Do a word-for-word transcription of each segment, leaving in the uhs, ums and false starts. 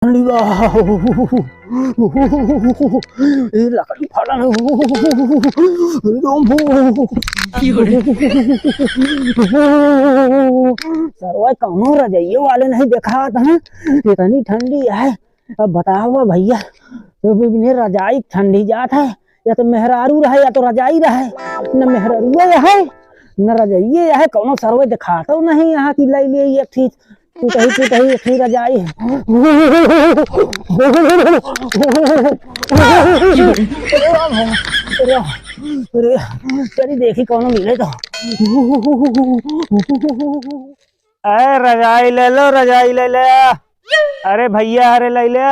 ठंडी बा। ए लकड़ी फाड़ा ना। सरवा कौनो रजाइये वाले नहीं देखात हैं, इतनी ठंडी है। अब बतावा भइया, तो बिने रजाई ठंडी जात है, या तो मेहरारू रहे या तो रजाई रहे, न मेहरारू है न रजाइये है, कौनो सरवा देखात नहीं यहाँ की लाई ले एक ठे टूटही, टूटही, टूटही रजाई। अरे राम हो, अरे राम, अरे, चली देखी कौनो मिले तो। अरे रजाई ले लो, रजाई ले ले। अरे भइया, अरे ले ले।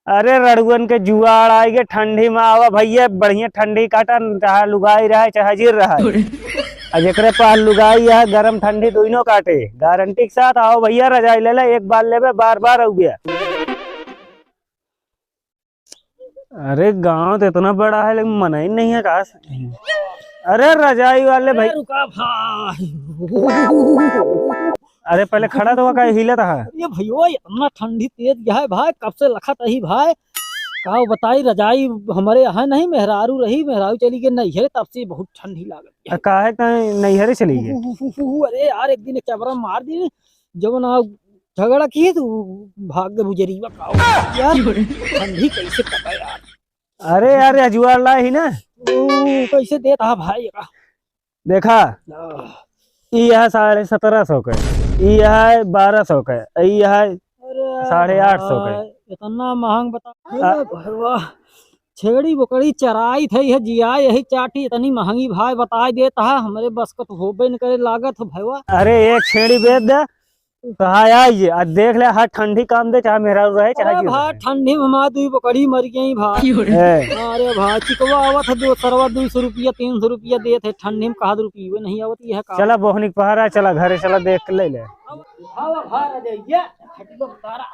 अरे रड़ुअन के जुआड़ आइ गे, ठंडी में आवा भइया, बढ़िया ठंडी काटा, चाहे लुगाई रहे, चाहे जिर रहे। आ जेकरे पास लुगाई है, गरम ठंडी दुइनो काटे। गारंटी के साथ आओ भइया, रजाई ले ले, एक बार लेबे, बार बार अउबे। अरे गांव तो इतना बड़ा है, लेकिन मनई नहीं है का? अरे रजाई वाले भाई। अरे रुका भाई। अरे पहले खड़ा तो हुआ, काहे हिलत है? अरे भइयो, इतना ठंडी तेज है भाई, कब से लखत ही भाई। का बताई, रजाई हमरे यहाँ नहीं, मेहरारू रही, मेहरारू चली गई नैहरे, तब से बहुत ठंडी लागत है। आ, काहे तैं नैहरे चली गई? अरे यार, एक दिन एक चबरा मार दी, जब ना झगड़ा किए तो भाग गए बुजरीवा का। यार ठंडी कैसे कटा यार। अरे यार, ये जुआड़ ला ही ना। ओ, कैसे देत हा भाई का? देखा, आह। ई है साढ़े सत्रह सौ के, ई है बारह सौ के, ई है अरे साढ़े आठ सौ के। भाई, इतना महंग बता। आ- अरे भरवा, छेड़ी बोकड़ी चराई थे, यह जिया यही चाटी, इतनी महंगी भाई बताई देत हा, हमरे बस का तो होबे न करे लागत हो भरवा। अरे एक छेड़ी बेच दे, तो हाँ, आइए, आ देख ले, हाँ, ठंडी काम दे, चाहे मेहरारू रहे, चाहे अरे जीव भाई, रहे। ठंडी में हमार दुई बकरी मर गई भाई। ए। अरे भाई, चिकवा आवत है दो सरवा, दो सौ रुपया, तीन सौ रुपया देत है, ठंडी में कहा दो रुपये नहीं आवत, यह का? चला, बोहनी के पहाड़ा, चला, घरे चला, देख के ले ले। अब हवा भर जाइए, खटिया उतारा।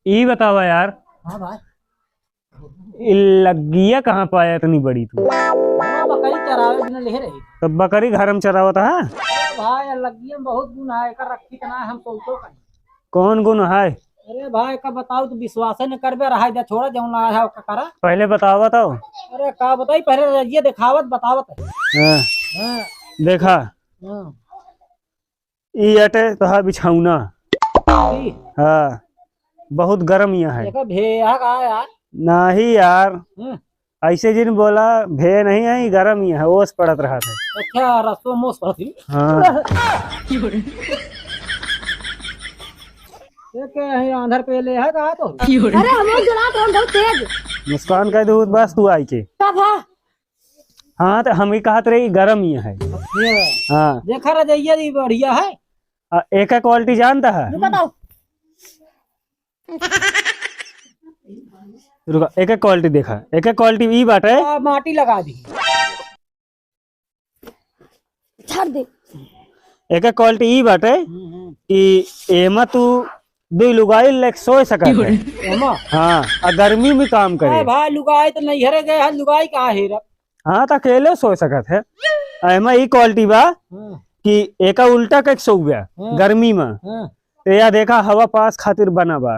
ई बतावा यार। हाँ भाई। ई लग्गिया कहाँ पाया इतनी बड़ी तू? हाँ, बकरी चरावे बिना लेहे रही। तो बकरी घर में चरावत है? अरे भाई, लग्गिया में बहुत गुण है, एकर रखी के ना हम सोचो कहीं। कौन गुण है? अरे भाई, का बताओ, तू विश्वास न करबे, रहा दे, छोड़ा, जौन ना है, ओका करा। पहले बतावा तो। अरे का बताई, पहले ये देखावत बतावत है। हाँ। हाँ। देखा। हाँ। ई अटे तोहार बिछौना। ई? हाँ, बहुत गरम यहाँ है। एकर भे यहाँ का है यार? नाही यार, हम्म। ऐसे जिन बोला, भे नहीं है, ई गरम ही है, ओस पड़त रहा था। अच्छा, रसों में ओस पड़त ही? हाँ। ये के है, आंधर पे ले है कहा तो? अरे, हम लोग जलात रहन बहुत तेज। मुस्कान कह दू बस तू आई के। का भा? हाँ, तो हम ही कहत रही, गरम ही है। अच्छा। हाँ। देखा रजैया जी, बढ़िया है। आ, एक quality जानता है? रुका तो। रुका, एक quality देखा, एक quality ई बाटे। आ, माटी लगा दी। छाड़ दे। एक quality ई बाटे हम्म, हम्म। कि एमा तू दुई लुगाई लेके सोए सकत है। एमा? हाँ, आ गर्मी में काम करे। अरे भाई, लुगाई तो नैहरे गए हैं, लुगाई कहाँ है रे? हाँ, तो अकेले सोए सकत है। आ एमा ई quality बा हाँ। कि एका उल्टा कइके सोउबे हाँ। गर्मी में। हाँ। तो या देखा, हवा पास खातिर बना बा।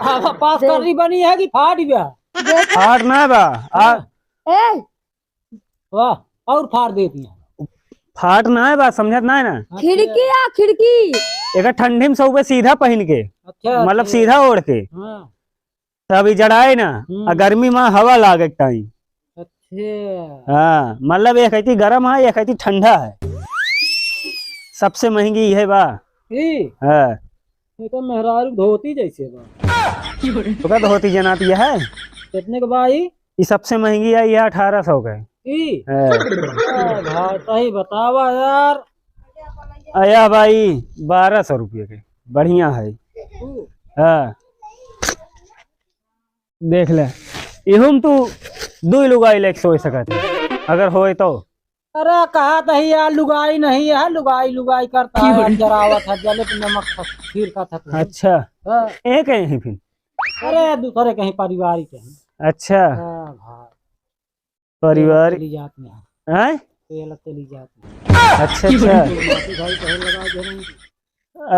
हवा पास कर रही बनी है कि फाट गया? फाट ना बा। आ, हाँ। ए, वाह, और फाड़ देती है। फाट ना है बात, समझत ना है ना? अच्छा। खिड़की या खिड़की। एक ठंडी में सब सीधा पहन के, अच्छा, मतलब अच्छा। सीधा ओढ़ के। हाँ। तब ई जड़ाए ना, हम्म। आ गर्मी में हवा लागे टाइम। अच्छा। हाँ, मतलब एक कहती गरम है, एक कहती ठंडा है। सबसे महंगी यह बा। ई? हाँ। ये तो मेहरारू धोती जैसे बा। ओका धोती जनाती है। कितने के बा ई? ई सबसे महंगी है, यह अठारह सौ का है। ई? है। आ, भाई, सही बतावा यार। आ, यह भाई, बारह सौ रुपये के, बढ़िया है। ऊ। हाँ। देख ले, इहुम तू दुई लुगाई लेके सोए सकत है, अगर होए तो। अरे, कहा तही यार, लुगाई नहीं है, लुगाई, लुगाई करता है, की बोले? जरावत है, जले पे नमक फ-, फिर का था तू। अच्छा। हाँ। एक है ही फिर? अरे, दूसरे कहीं पारिवारिक है। अच्छा। हाँ, भाई। पारिवारिक। चली जात में है। हैं? तेल चली जाती। अच्छा, अच्छा। भाई कहे लगा दे रही।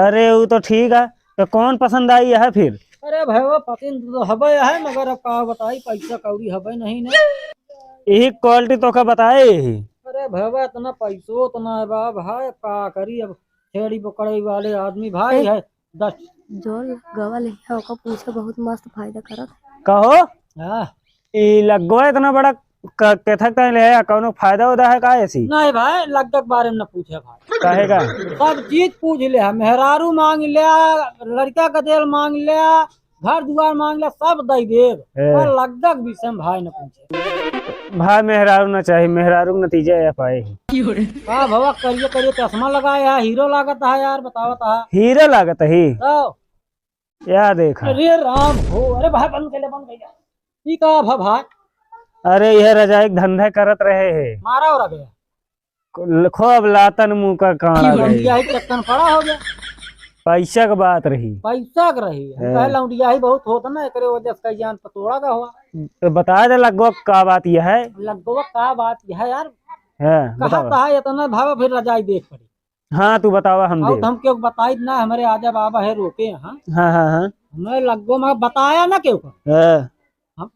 अरे, वो तो ठीक है, तो कौन पसंद आई है फिर? अरे भैया, पसंद तो हबे है, मगर अब का बताई, पैसा कौड़ी हबे नहीं ने। यही quality तोका बताए यही। अरे भैया, इतना पैसो तो ना है बा भाई, अब का करी, अब छेड़ी पकड़े वाले आदमी भाई ए, है। दस जो गवा ले है, ओका पूछे, बहुत मस्त फायदा करत है। कहो? हाँ। ई लग्गो इतना बड़ा क-, केथक तय ले है, कौनो फायदा उदा है का ऐसी? नहीं भाई, लग्गा के बारे में न पूछे भाई। काहे का? सब चीज पूछ ले, मेहरारू मांग ले, लड़का का देल मांग ले, घर दुआर मांग ले, सब दई देब। ए। पर लग्गा के विषय में भाई न पूछे। भाई मेहरारू न चाही, मेहरारू के नतीजा यह पाए। का भवा करिए करिए चश्मा लगाए है, हीरो लागत है यार, बतावत है। हीरो लागत है? तो या देखा। अरे राम हो, अरे भाई बंद कर ले, बंद कर ले। ई का भा भाई? अरे यह रजाई के धंधा करत रहे है। मारा और अबे। को-, खूब लातन मुंह का काड़ा की गई। लौंडिया ही चक्कन पड़ा हो गया। पैसा के बात रही। पैसा के रही। हम हाँ। कहे लौंडिया ही बहुत होत ना, एकरे वजह से कई जान पतोड़ा का हुआ। तो बता दे लग्गो का बात यह है। लग्गो का बात यह है यार। हाँ, कहा बताओ। कहा इतना भाव फिर रजाई देख पड़ी। हाँ, तू बतावा, हम और देब। तो हम क्यों बताई ना, हमारे आजा बाबा है रोके हैं। हाँ, हाँ, हाँ। हमें लग्गो में बताया ना क्यों का। हाँ। हम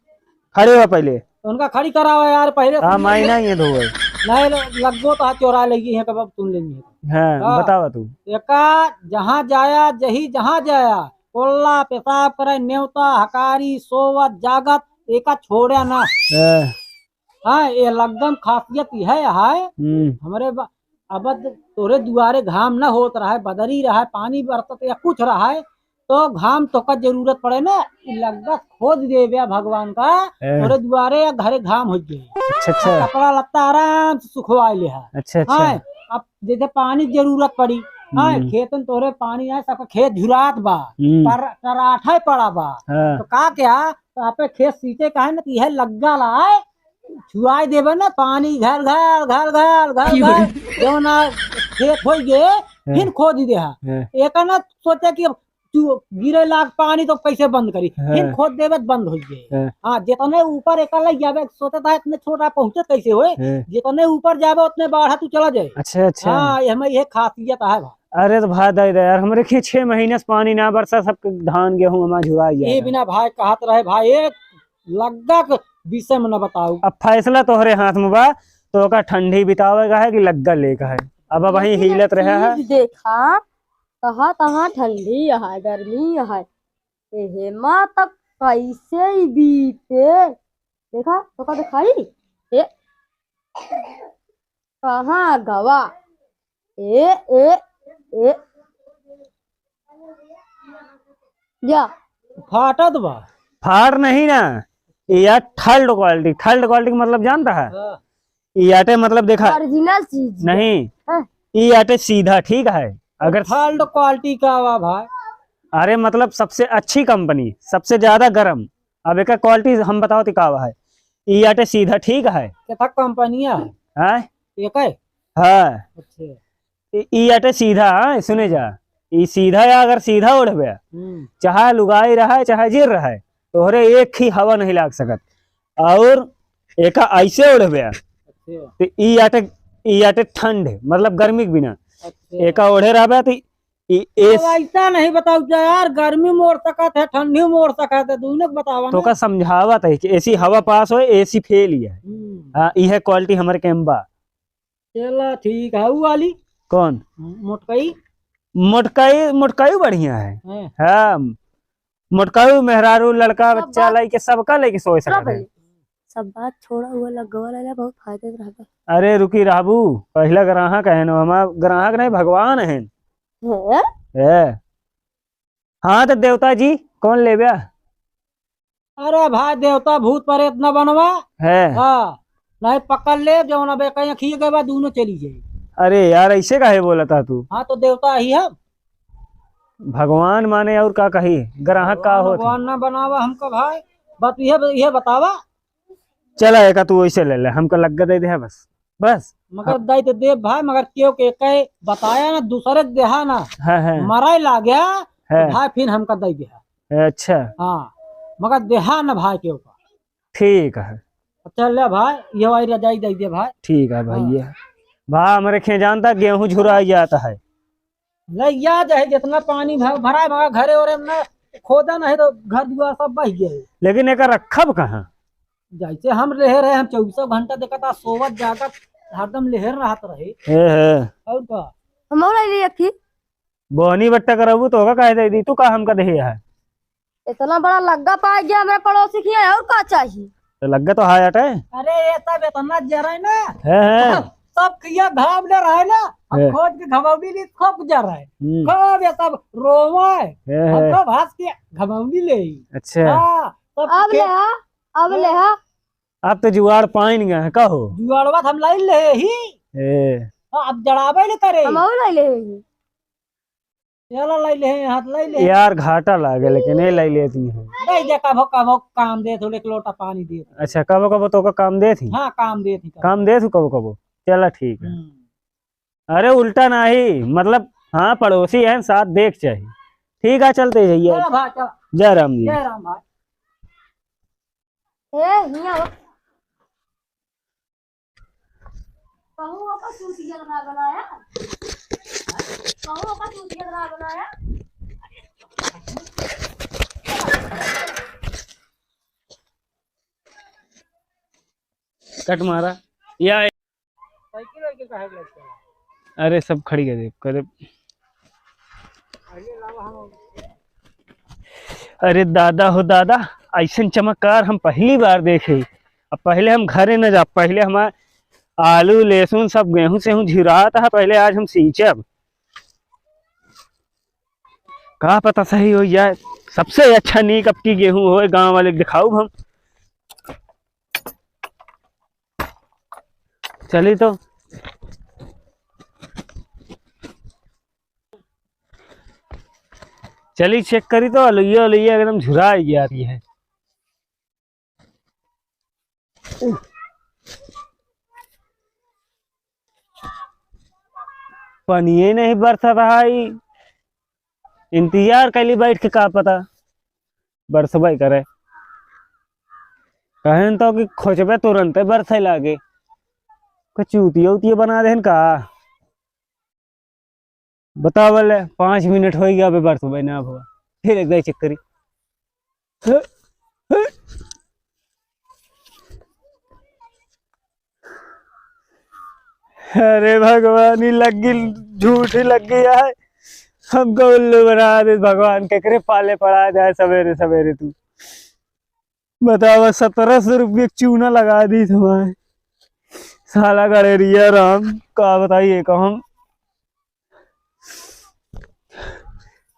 खड़े हो पहले। तो उनका खड़ी करावा यार पहले। हाँ, माई ना ये धोए। नहीं, ल-, लग्गो तो हाथ चोरा लेगी है, कब अब सुन लेंगे। हाँ, हाँ। बतावा तू। एका जहाँ जाया, जही जहाँ जाया, कोल्ला, पेशाब करे, नेवता, हकारी, सोवत, जागत, एका छोड़ा ना। हाँ। हाँ, ये लग्गम खासियत यह है, हम्म। हमरे ब-, अब तोरे दुआरे घाम न होत रहे, बदरी रहे, पानी बरसत या कुछ रहे, तो घाम तोका जरूरत पड़े ना, ई लग्गा खोद देवे भगवान का, ए। तोरे दुआरे या घरे घाम हो जाए। अच्छा, अच्छा। कपड़ा लत्ता आराम से सुखवा ले है। अच्छा, अच्छा। हाँ, अब जैसे पानी जरूरत पड़ी, हाँ, हम्म। खेतन तोरे पानी आए, सबका खेत झुरात बा, हम्म। पर-, टराठा पड़ा बा, हाँ। तो का क्या, तो आपे खेत सींचे का है ना, कि यह लग्गा लाए, छुआई देबे ना, पानी घल घल, घल घल, घल की घल, बोले? जौन आ खेत होई गे, हाँ। फिर खोद देहा। हाँ। एका ना सोचे कि अब तू गिरे लाग पानी तो कैसे बंद करी, हाँ। फिर खोद देबे तो बंद होई गे। हाँ। हाँ, जितने ऊपर एका लग जाबे, सोचत है इतने छोटा पहुँचत कैसे होए, हाँ। जितने ऊपर जाबे उतने बाढ़ा तू चला जाए। अच्छा, अच्छा। हाँ, ये हमें ये खासियत है भाई। अरे तो भाई दे दे यार, हमरे के छह महीने से पानी ना बरसा, सब धान गेहूं हमार झुरा गया ये है। बिना भाई कहत रहे भाई, एक लग्गा के विषय में न बताऊ। अब फैसला तोहरे हाथ में बा, तो ओका ठंडी बितावे का है कि लग्गा ले का है? अब, अब वहीं लेकिन एक हिलत रहे है। चीज देखा, कहाँ कहाँ ठंडी है, गर्मी है, एहेमा तक कैसे ही बीते। देखा, तो का दिखाई? ए, कहाँ गवा? ए, ए, ए। या। फाटत बा। फाड़ नहीं ना, या थर्ड क्वालिटी। थर्ड क्वालिटी का मतलब जानता है? हाँ। ई आटे मतलब देखा। Original चीज। नहीं, हाँ। ई आटे सीधा, ठीक है। अगर थर्ड क्वालिटी का बा भाई? अरे मतलब सबसे अच्छी कंपनी, सबसे ज्यादा गरम। अब एकर क्वालिटी हम बताओ तो का बा है। ई आटे सीधा, ठीक है। केथा कंपनिया है? हैं? एक है? हाँ। अच्छा। ई, ई आटे सीधा, हाँ, सुने जा। ई सीधा या अगर सीधा ओढ़बे, हम्म। चाहे लुगाई रहे, चाहे जिर रहे, तोहरे एक ही हवा नहीं लाग सकत। और एका ऐसे ओढ़बे, अच्छा। तो ई आटे, ई आटे ठंड, मतलब गर्मी के बिना। अच्छा। एका ओढ़े रहबे तो ई, एस- अब ऐसा नहीं बताऊ जा यार, गर्मी में ओढ़ सकत है, ठंडी में ओढ़ सकत है, दोनों को बतावा ना। तो का समझावत है कि एसी हवा पास होए, एसी फेल ही है। हम्म। हाँ, ई है क्वालिटी हमारे कैम्बा। चला ठीक है, ऊ वाली? कौन? मोटकई? मोटकई, मोटकई बढ़िया है। हैं। हाँ, मोटकई मेहरारू, लड़का, सब बच्चा, बात, लइके, सबका लइके सोए सब सकत है। है। सब बात छोड़ा, हुआ लग्गवा ले ले, बहुत फायदे में रहबा। अरे रुकी रहबू, पहला ग्राहक है ना, हमार ग्राहक नहीं, भगवान है। हैं? है। हाँ तो देवता जी, कौन लेबे? अरे भाई, देवता भूत प्रेत न बनवा। है। हाँ, नहीं पकड़ ले, जौन अब एक अखिए गए बा, दोनों चली जाई। अरे यार, ऐसे काहे बोलता तू? हाँ, तो देवता ही है। भगवान माने और का कही, ग्राहक का भगवान होत है? भगवान ना बनावा हमका भाई, बस ये, ये बतावा। चला, एका तू वैसे ले ले, हमका लग्गा दे दे बस, बस। मगर हाँ। दे तो दे भाई, मगर केहू के कहे बताया ना, दूसरे के देहा ना, हाँ, हाँ। मराए लाग गया, तो हाँ। भाई फिर हमका दे देहा। अच्छा। हाँ, मगर देहा ना भाई केहू का। ठीक है। अच्छा, ले भाई, ये वाली रजाई दे दे भाई। ठीक है हाँ। भैया। भा, हमरे खे जानता गेहूं झुराई जाता है। ले या जाए, जितना पानी भर, भरा है, मगर घरे ओरे में ना खोदा नहीं तो घर दुआर सब बह गए। लेकिन एका रखब कहाँ? जैसे हम लेहे रहे, हम चौबीसों घंटा देखा था, सोवत जागत हरदम लेहे रहत रहे। हे, हे। और का? हम और ले अखी। बोहनी बट्टा करबू तो होगा काहे दे दी, तू का हमका देहे है? इतना बड़ा लग्गा पाए गया हमरे पड़ोसी की, और का चाहिए? तो लग्गा तो हाय अटे। अरे ये सब इतना जरा है ना। है, है। सब किया घाम ले रहा है ना। हम है। खोद के घमौली ली खूब जरा है। हम्म। खूब ये सब रोवा है। है, हम है। खूब हंस के घमौली ले। अच्छा। हाँ, सब अब खेत ले हा, अब हाँ। ले हा। अब तो जुआड़ पाइन गए हैं, का हो? जुआड़वा तो हम लाई ले ही। ए। हाँ, अब जड़ावे ले करे। हम और लाई ले ही। चला लाई ले, हाथ लाई ले। यार घाटा लागे, लेकिन ये लाई लेती हूँ। नहीं दे, कभो कभो काम दे, थोड़े एक लोटा पानी दे। अच्छा, कभो कभो तो का काम दे थी? हाँ, काम दे थी, काम। काम दे थी कभो कभो। चला ठीक है। हम्म। अरे उल्टा नहीं, मतलब हाँ पड़ोसी हैं, साथ देख चाहिए। ठीक है, चलते भैया। चला भाई, चला। जय राम जी। जय राम भाई। ए, हियाँ हो। कहूँ ओकर सूती जगह बनाया, कहूँ ओकर सूती जगह बनाया। कट मारा। या साइकिल वाइकिल काहे के लेके चला? अरे सब खड़ी कर दे, करे। अरे दादा हो दादा, ऐसन चमत्कार हम पहली बार देखे। अब पहले हम घरे न जा, पहले हमार आलू, लहसुन, सब गेहूं सेहूं झुरात है, पहले आज हम सींचब। का पता सही होइ जाए, सबसे अच्छा नीक अब की गेहूं होए, गांव वाले के दिखाउब हम। चली तो, चली चेक करी तो, अलुइया अलुइया एकदम झुराइ गया रही है। पनिये नहीं बरसत है, इंतजार कैली बैठ के, का पता बरसबे करे। कहन तो कि खोजबे तुरंते बरसे लागे, कुछ चूतिया उतिया बना देहन का। बतावल है, पाँच मिनट होइ गया, अबे बरसबे ना भवा। फिर एक दाई चेक करी। अरे भगवान, ई लग्गी, झूठी लग्गी है, हमको उल्लू बना दे भगवान, केकरे पाले पड़ा जाए सवेरे सवेरे तू। बतावा, सतरह सौ रुपये के चूना लगा दी तुम्हारे। साला गड़ेरिया राम, का बताइए कहूँ।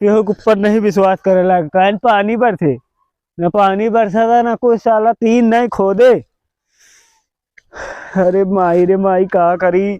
केहू के ऊपर नहीं विश्वास करे लाग, काहे न पानी बरसे, न पानी बरसा था, न कोई साला तीन नहीं खोदे। अरे माई रे माई, का करी?